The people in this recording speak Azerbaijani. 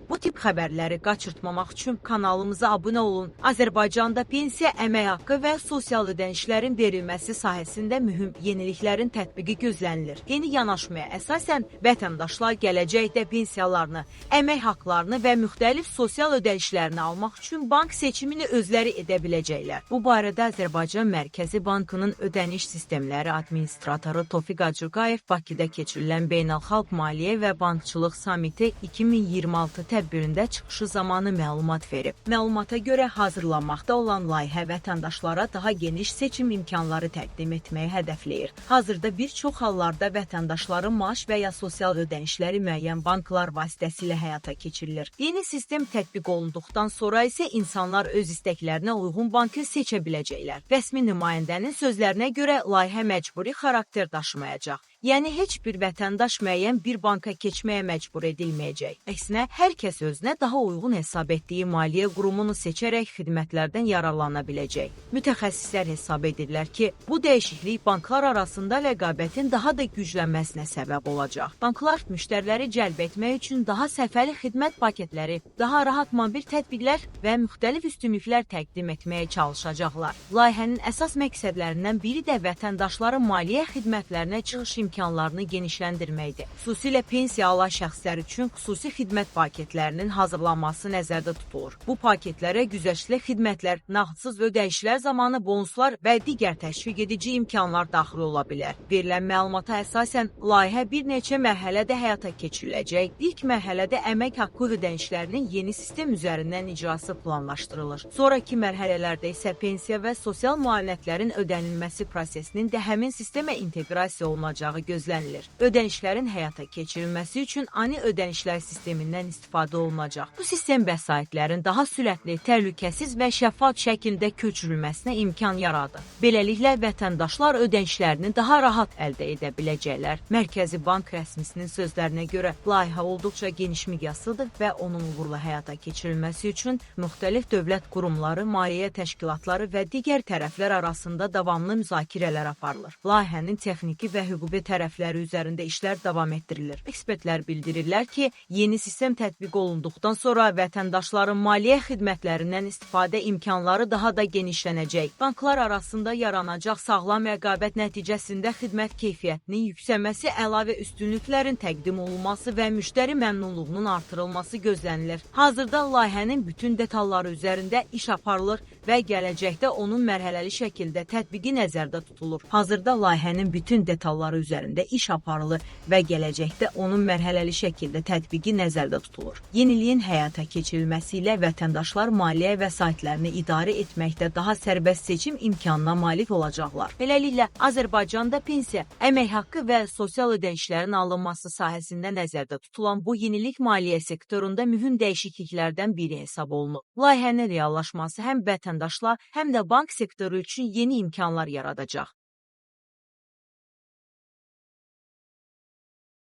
Bu tip xəbərləri qaçırtmamaq üçün kanalımıza abunə olun. Azərbaycanda pensiya, əmək haqqı və sosial ödənişlərin verilməsi sahəsində mühüm yeniliklərin tətbiqi gözlənilir. Yeni yanaşmaya əsasən vətəndaşlar gələcəkdə pensiyalarını, əmək haqlarını və müxtəlif sosial ödənişlərini almaq üçün bank seçimini özləri edə biləcəklər. Bu barədə Azərbaycan Mərkəzi Bankının ödəniş sistemləri administratoru Tofiq Acıqayev Bakıda keçirilən Beynəlxalq Maliyyə və Bankçılıq Samiti 2026 tədbirində çıxışı zamanı məlumat verib. Məlumata görə hazırlanmaqda olan layihə vətəndaşlara daha geniş seçim imkanları təqdim etməyi hədəfləyir. Hazırda bir çox hallarda vətəndaşların maaş və ya sosial ödənişləri müəyyən banklar vasitəsilə həyata keçirilir. Yeni sistem tətbiq olunduqdan sonra isə insanlar öz istəklərinə uyğun bankı seçə biləcəklər. Rəsmi nümayəndənin sözlərinə görə layihə məcburi xarakter daşımayacaq. Yəni heç bir vətəndaş müəyyən bir banka keçməyə məcbur edilməyəcək. Əksinə, hər kəs özünə daha uyğun hesab etdiyi maliyyə qurumunu seçərək xidmətlərdən yararlana biləcək. Mütəxəssislər hesab edirlər ki, bu dəyişiklik banklar arasında rəqabətin daha da güclənməsinə səbəb olacaq. Banklar müştəriləri cəlb etmək üçün daha sərfəli xidmət paketləri, daha rahat mobil tətbiqlər və müxtəlif üstünlüklər təqdim etməyə çalışacaqlar. Layihənin əsas məqsədlərindən biri də vətəndaşların maliyyə xidmətlərinə çıxış imkanlarını genişləndirməkdir. Xüsusilə pensiya alan şəxslər üçün xüsusi xidmət paketlərinin hazırlanması nəzərdə tutulur. Bu paketlərə güzəştli xidmətlər, nağdsız ödənişlər zamanı bonuslar və digər təşviq edici imkanlar daxil ola bilər. Verilən məlumata əsasən layihə bir neçə mərhələdə həyata keçiriləcək. İlk mərhələdə əmək haqqı ödənişlərinin yeni sistem üzərindən icrası planlaşdırılır. Sonrakı mərhələlərdə isə pensiya və sosial müavinətlərin ödənilməsi prosesinin də həmin sistemə inteqrasiya olunacağı gözlənilir. Ödənişlərin həyata keçirilməsi üçün ani ödənişlər sistemindən istifadə olunacaq. Bu sistem vəsaitlərin daha sürətli, təhlükəsiz və şəffaf şəkildə köçürülməsinə imkan yaradır. Beləliklə vətəndaşlar ödənişlərini daha rahat əldə edə biləcəklər. Mərkəzi Bank rəsmisinin sözlərinə görə layihə olduqca geniş miqyaslıdır və onun uğurla həyata keçirilməsi üçün müxtəlif dövlət qurumları, maliyyə təşkilatları və digər tərəflər arasında davamlı müzakirələr aparılır. Layihənin texniki və hüquqi tərəfləri üzərində işlər davam etdirilir. Ekspertlər bildirirlər ki, yeni sistem tətbiq olunduqdan sonra vətəndaşların maliyyə xidmətlərindən istifadə imkanları daha da genişlənəcək. Banklar arasında yaranacaq sağlam rəqabət nəticəsində xidmət keyfiyyətinin yüksəlməsi, əlavə üstünlüklərin təqdim olunması və müştəri məmnunluğunun artırılması gözlənilir. Hazırda layihənin bütün detalları üzərində iş aparılır və gələcəkdə onun mərhələli şəkildə tətbiqi nəzərdə tutulur. Hazırda layihənin bütün detalları üzərində iş aparılır və gələcəkdə onun mərhələli şəkildə tətbiqi nəzərdə tutulur. Yeniliyin həyata keçirilməsi ilə vətəndaşlar maliyyə vəsaitlərini idarə etməkdə daha sərbəst seçim imkanına malik olacaqlar. Beləliklə, Azərbaycanda pensiya, əmək haqqı və sosial ödənişlərin alınması sahəsində nəzərdə tutulan bu yenilik maliyyə sektorunda mühüm dəyişikliklərdən biri hesab olunur. Layihənin reallaşması həm vətəndaşlar, həm də bank sektoru üçün yeni imkanlar yaradacaq.